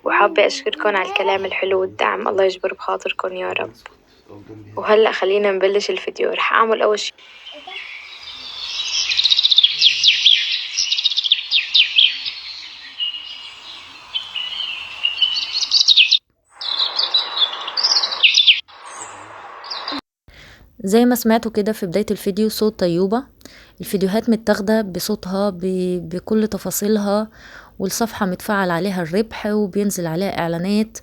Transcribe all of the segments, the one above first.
وحابة أشكركم على الكلام الحلو والدعم، الله يجبر بخاطركم يا رب. وهلأ خلينا نبلش الفيديو. رح أعمل أول شي زي ما سمعتوا كده في بداية الفيديو صوت طيوبة. الفيديوهات متاخدة بصوتها بكل تفاصيلها، والصفحة متفعل عليها الربح وبينزل عليها اعلانات،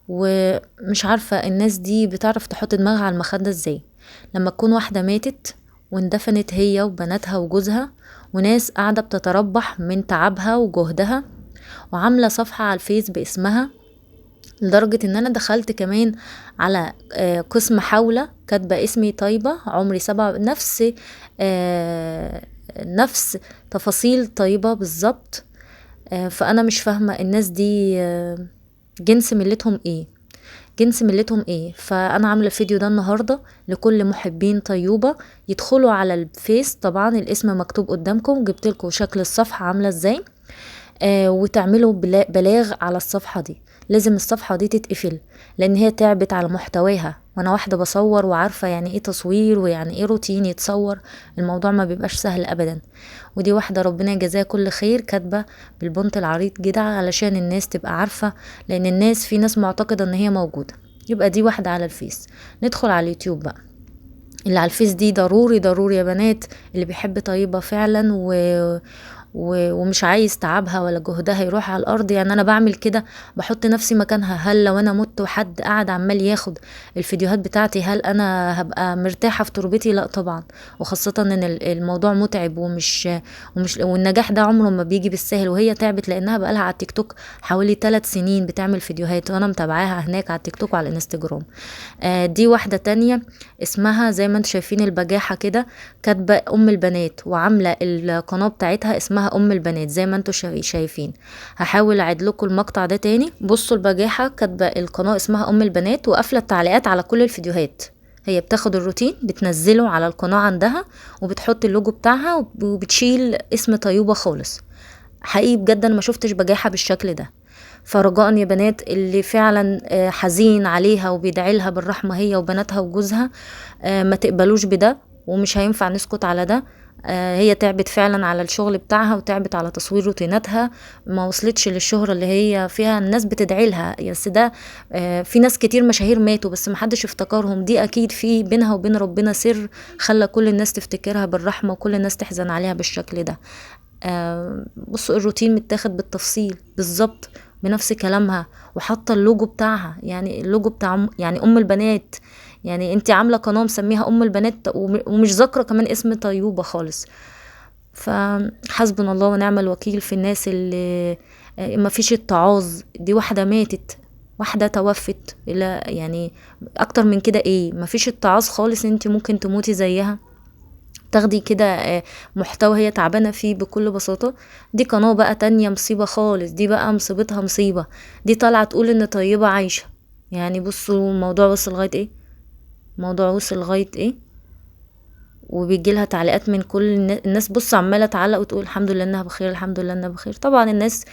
ومش عارفة الناس دي بتعرف تحط دماغها على المخدة ازاي لما تكون واحدة ماتت واندفنت هي وبناتها وجوزها، وناس قاعدة بتتربح من تعبها وجهدها، وعاملة صفحة على الفيس باسمها، لدرجة ان انا دخلت كمان على قسم حولة كاتبة اسمي طيبة، عمري 7، نفس تفاصيل طيبة بالظبط. فانا مش فاهمة الناس دي جنس ملتهم ايه، جنس ملتهم ايه. فانا عاملة الفيديو ده النهاردة لكل محبين طيوبة يدخلوا على الفيس، طبعا الاسم مكتوب قدامكم، جبت لكم شكل الصفحة عاملة ازاي، وتعملوا بلاغ على الصفحة دي. لازم الصفحة دي تتقفل لان هي تعبت على محتواها، وانا واحدة بصور وعارفة يعني ايه تصوير ويعني ايه روتين يتصور، الموضوع ما بيبقاش سهل ابدا. ودي واحدة ربنا يجازيها كل خير كاتبة بالبنط العريض كده علشان الناس تبقى عارفة، لان الناس في ناس معتقدة ان هي موجودة. يبقى دي واحدة على الفيس. ندخل على اليوتيوب بقى. اللي على الفيس دي ضروري ضروري يا بنات، اللي بيحب طيبة فعلا ومش عايز تعبها ولا جهدها يروح على الارض. يعني انا بعمل كده، بحط نفسي مكانها، هل لو انا مت وحد قعد عمال ياخد الفيديوهات بتاعتي هل انا هبقى مرتاحة في تربتي؟ لا طبعا، وخاصة ان الموضوع متعب ومش والنجاح ده عمره ما بيجي بالسهل. وهي تعبت لانها بقالها على التيك توك حوالي 3 سنين بتعمل فيديوهات، وانا متابعاها هناك على التيك توك وعلى الانستجرام. دي واحدة تانية اسمها زي ما انتم شايفين البجاحة كده، كاتبة ام البنات وعاملة القناة بتاعتها اسمها ام البنات زي ما انتم شايفين. هحاول اعيد لكم المقطع ده تاني. بصوا البجاحة كاتبة القناة اسمها ام البنات وقافلة التعليقات على كل الفيديوهات. هي بتاخد الروتين بتنزله على القناة عندها وبتحط اللوجو بتاعها وبتشيل اسم طيوبة خالص. حقيقي بجد انا ما شفتش بجاحة بالشكل ده. فرجاء يا بنات اللي فعلا حزين عليها وبيدعي لها بالرحمة هي وبناتها وجوزها، ما تقبلوش بده، ومش هينفع نسكت على ده. هي تعبت فعلا على الشغل بتاعها وتعبت على تصوير روتيناتها، ما وصلتش للشهرة اللي هي فيها، الناس بتدعي لها. بس ده في ناس كتير مشاهير ماتوا بس ما حدش افتكرهم، دي اكيد في بينها وبين ربنا سر خلى كل الناس تفتكرها بالرحمة وكل الناس تحزن عليها بالشكل ده. بصوا الروتين متاخد بالتفصيل بالظبط بنفس كلامها، وحاطه اللوجو بتاعها، يعني اللوجو بتاع يعني ام البنات. يعني انت عامله قناه مسميها ام البنات ومش ذاكره كمان اسم طيوبه خالص. فحسبنا الله ونعم الوكيل في الناس اللي ما فيش اتعاظ. دي واحده ماتت، واحده توفت، لا يعني اكتر من كده ايه، ما فيش اتعاظ خالص. انت ممكن تموتي زيها، تاخدي كده محتوى هي تعبانه فيه بكل بساطه. دي قناه بقى تانية مصيبه خالص، دي بقى مصيبتها مصيبه، دي طالعه تقول ان طيبه عايشه. يعني بصوا الموضوع وصل لغايه ايه، الموضوع وصل لغايه ايه، وبيجي لها تعليقات من كل الناس. بص عماله تعلق وتقول الحمد لله انها بخير، الحمد لله انها بخير. طبعا الناس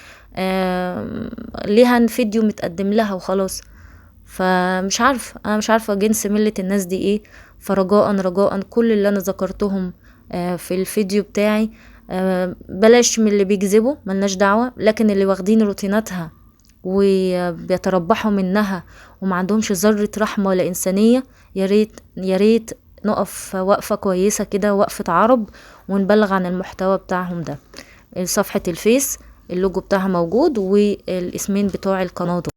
ليها فيديو متقدم لها وخلاص. فمش عارفه، انا مش عارفه جنس مله الناس دي ايه. فرجاء رجاء كل اللي انا ذكرتهم في الفيديو بتاعي، بلاش من اللي بيكذبوا ملناش دعوه، لكن اللي واخدين روتيناتها وبيتربحوا منها وما عندهمش ذره رحمه ولا انسانيه، يا ريت يا ريت نقف وقفه كويسه كده، وقفه عرب، ونبلغ عن المحتوى بتاعهم ده. صفحه الفيس اللوجو بتاعها موجود والاسمين بتوع القناه دول.